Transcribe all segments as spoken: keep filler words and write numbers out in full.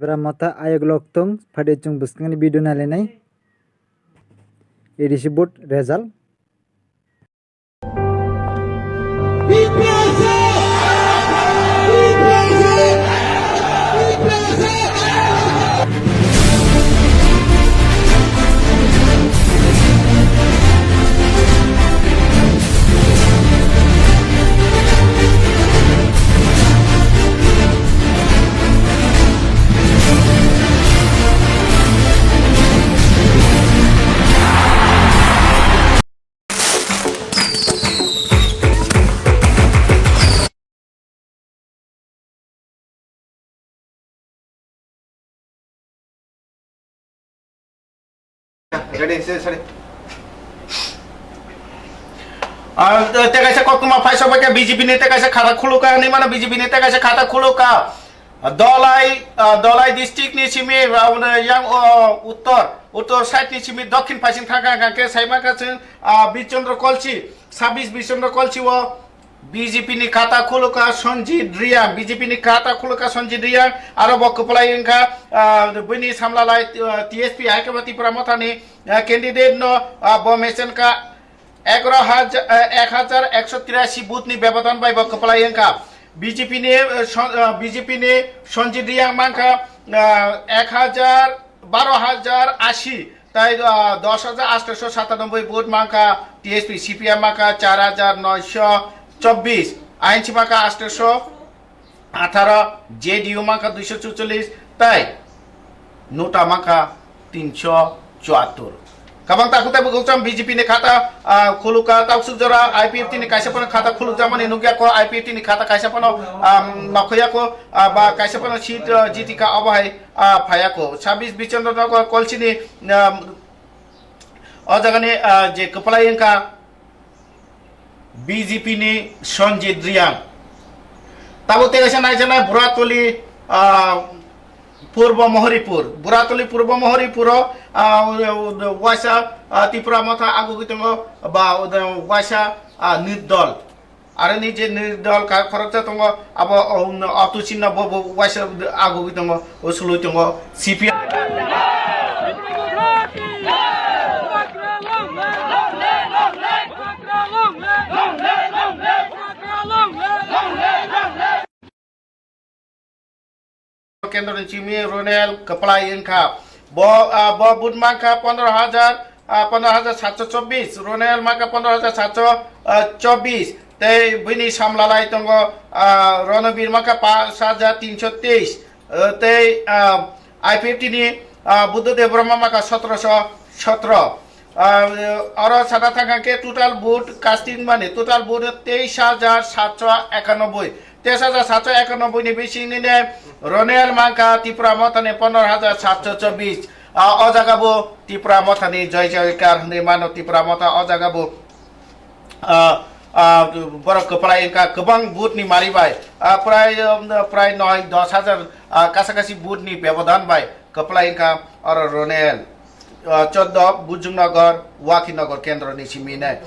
Tipra Motha ayok lok tong, phade chwng bwskangni video nailainai. A D C vote result. Ready, se-, sorry. Ah, te kaisa koktwma phaisok bai khe B J P ni te kaisa khata khuluka hinwi mano, B J P ni te kaisa khata khuluka. Dolai, ah, Dolai district ni simi, ah, yang, oh, uttor, uttor side ni simi dokhin phaising thangkha hwnkha khe saima kha chwng, ah, Bishchandra Kolsi, sabis Bishchandra Kolsi o B J P ni khata khuluka Sanjit Reang, B J P ni khata khuluka Sanjit Reang, aro bo kwplai wngkha, ah, buini samlalai, ah, T S P hai khe bo Tipra Mothani, ah, candidate no, ah, bo mechenkha egaroh hajar, ah, ek hajar ekso tirashi vote ni bebodon bai bo kwplai wngkha. B J P ni, ah, San-, ah, B J P ni Sanjit Reang mankha, ah, ek hajar, baro hajar ashi. Tai, ah, dos hajar atsho satanoboi vote mankha T S P, C P I mankha char hajar noisho chobbish, I N C mankha atsho atharo, J D U mankha duisho chuchollis, tai NOTA mankha tinsho chuattor. Kabang takhuk taibo gokcham B J P ni khata, ah, khuluka, taksuk jora I P F T ni kaisa phano khata khulukjakmani nukya ko, I P F T ni khata kaisa phano, ah, nokhoya ko, ah, ba kaisa phano seat, ah, jitika obo hai, ah, phaiya ko. Sabis Bishchandra Nagar Kolsini, ah, o jagani, ah, je kwplai wngkha B J P ni Sanjit Reang. Tabuk tegaisa naijaknai Buratoli, ah, Purbo Mohoripur. Buratoli Purbo Mohoripuro, ah, waisa, ah, Tipra Motha agugwi tongo, ba, waisa, ah, nirdol. Aroni je nirdol ka-, khoroksa tongo, abo, um, Atu Chinno bo, bo waisa agugwi tongo, o sulwi tongo C P I. Kendro ni simi Ronel kwplai wngkha. Bo, ah, bo vote mankha pondro hajar, ah, pondro hajar satsho chobbish, Ronel mankha pondro hajar satsho chobbish, tei buini samlalai tongo, ah, Ronobir mankha panch hajar tinsho teis, ah, tei, ah, I P F T ni, ah, Buddha Debbarma mankha sotrosho sotro. Ah, oro sana thangkha khe total vote casting mani, total vote teis hajar satsho ekanoboi. Teis hajar satsho ekanoboi ni bisingni ne Ronel mankha Tipra Mothani pondro hajar satsho chobbish. Ah, o jaga bo Tipra Mothani joy joykar hinwi mano Tipra Motha o jaga bo, ah, ah, borok kwplai wngkha kwbang vote ni mari bai. Ah, prai, um, prai noi dos hajar, ah, kasa kasi vote ni bebodon bai kwplai wngkha oro Ronel. Ah, choddo Bujungnagar, Wakhinagar kendro ni simi nai.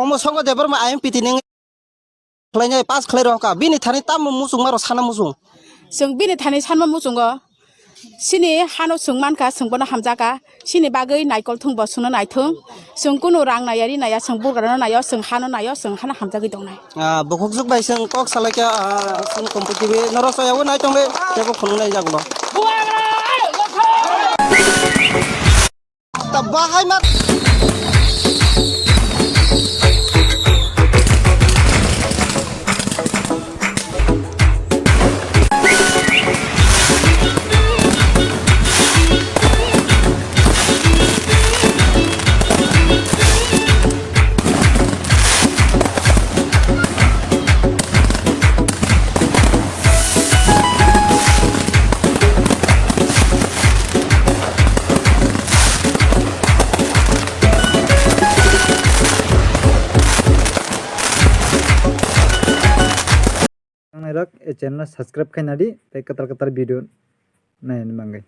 Omo Songko Debbarma I M P T ni khlainai pass khlai rw kha. Bini thani tamo muchungma rw sana muchung. Chwng bini thani sanma muchungo. Chini hano chwng mankha, chwng bono hamjakha. Chini bagwi naikol thung bo chwngno naithung. Chwng kunu rang naiya ri naiya, chwng bugrano naio, chwng hano naio, chwng hano hamjagwi tongnai. Ah, bukhuk juk bai chwng kok salaikha, ah, chwng kompoti wi noro soyawi nai tongwi tebo khulumnai jagulo. Ta bahai mat. Nangnairok e channel no subscribe khaina di, tei kwtal kwtal video naina bagwi.